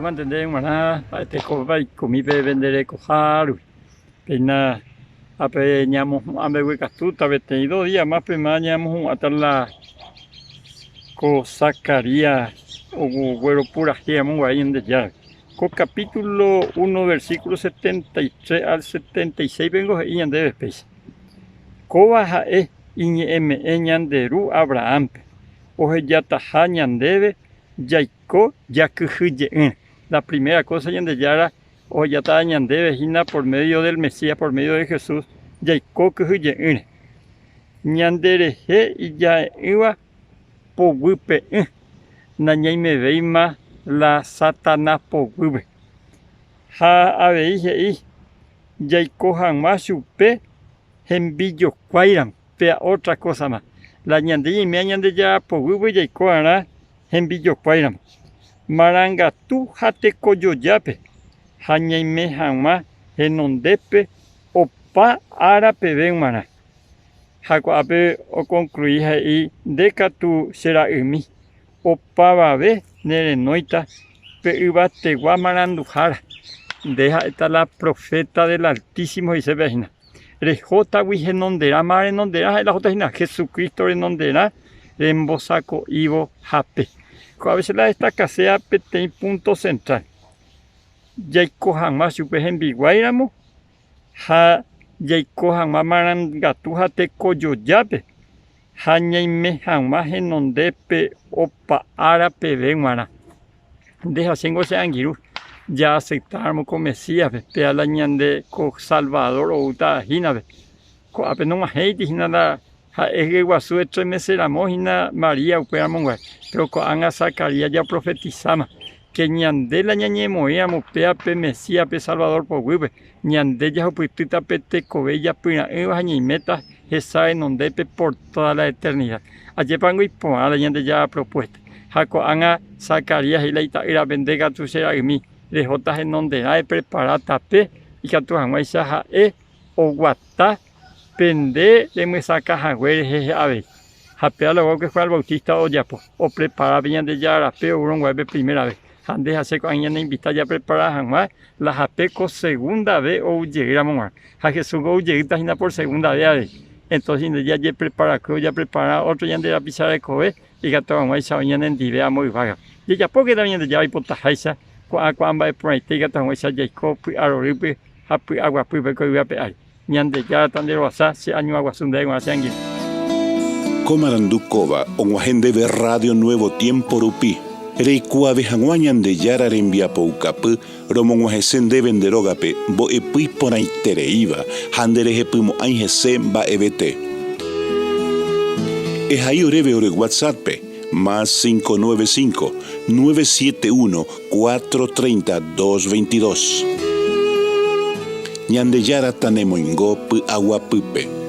Jevýmante ndéve g̃uarã mba'etekópa oikomi pe pende rekoha rupi. Péina ápe ñamohu'ã mbeguekatúta peteĩ dos día más pema ñamohu'ãta la ko Zacarías ogueropurahéi ramo guare Ñandejárape. Ko capítulo uno versículo 73 al 76 pe ningo he'i ñandéve péicha, Kóva ha'e iñe'ẽme'ẽ ñande ru Abrahámpe, ohejataha ñandéve jaiko jakyhyje'ỹre. La primera kósa Ñandejára ohejátava ñandéve hína por médio del Mesías, por médio de Jesús, jaiko kyhyje'ỹre. Ñanderehe ija'e'ỹva poguype'ỹ, nañaimevéima la Satanás poguýpe. Ha avei he'i jaiko hag̃ua chupe hembijokuáiramo. Péa ótra kósama, la ñande ñaiméva Ñandejára poguýpe jaiko va'erã hembijokuáiramo. Marangatu ha tekojojápe ha ñaime hag̃ua henondépe opa ára peve g̃uarã. Ha ko'ápe okonklui ha he'i, Nde katu che ra'ymi, Opavave nerenóita pe yvategua maranduhára, nde ha'éta la proféta del Altísimo he'isépe hína. Rehótagui henonderã, máva renonderã ha'e la ohóta hína? Jesucristo renonderã rembosako'ívo hape. Ko'ápe che la destakaséva peteĩ punto central, jaiko hag̃ua chupe hembiguáiramo ha jaiko hag̃ua marangatu ha tekojojápe ha ñaime hag̃ua henondépe opa ára peve g̃uarã. Nde ha chéngo che angirũ, jaaceptáramo ko Mesíaspe, péa la ñande ko Salvador oúta hínape. Ko'ápe nog̃uahẽiti hína la ha'e hyeguasu etremese ramo hína María upéramo guare. Péro ko'ág̃a Zacarías japrofetisáma ke ñande la ñañemoĩramo péa pe Mesías pe Salvador poguýpe, Ñande jahupytýta pe tekove ijapyra'ỹva ha ñaiméta hesa renondépe por tóda la eternida. Ajépango iporã la Ñandejára propuésta. Ha ko'ág̃a Zacarías he'i la ita'ýrape, Nde katu che ra'ymi, rehóta henonderã eprepara tape ikatu hag̃uáicha ha'e oguata pe nde remyesakã hague rehe avei. Ha péva la que Juan el Bautista ojapo, oprepara pe Ñandejára rape oúrõ guare pe primera ves. Ha nde ha che ko'ág̃a ñaneinvita japrepara hag̃ua la hape ko segunda ves ou jeýramo g̃uarã. Ha Jesús ou jeýta hína por segunda ves avei. Entonces ñande jajepreparakuévo japrepara ótro ñande rapicha rekove ikatu hag̃uáicha oĩ ñanendive amo yvágape. Jajapókena Ñandejára oipotaháicha ko'ã ko'ã mba'e porãite ikatu hag̃uáicha jaiko py'arorýpe ha py'aguapýpe ko yvy ape ári. Ñandejára tanderovasa che añuaguasu ndéve g̃uarã che angirũ. Ko marandu kóva og̃uahẽ ndéve Radio Nuevo Tiempo rupi. Reikuaave hag̃ua Ñandejára rembiapoukapy romog̃uahẽse ndéve nde rógape mbo'epy iporãitereíva ha nderehepymo'ãi hese mba'evete. Ehai oréve ore WhatsApp-pe, más 595, 971 430 222. Ñandejára tanemoingo py'aguapýpe.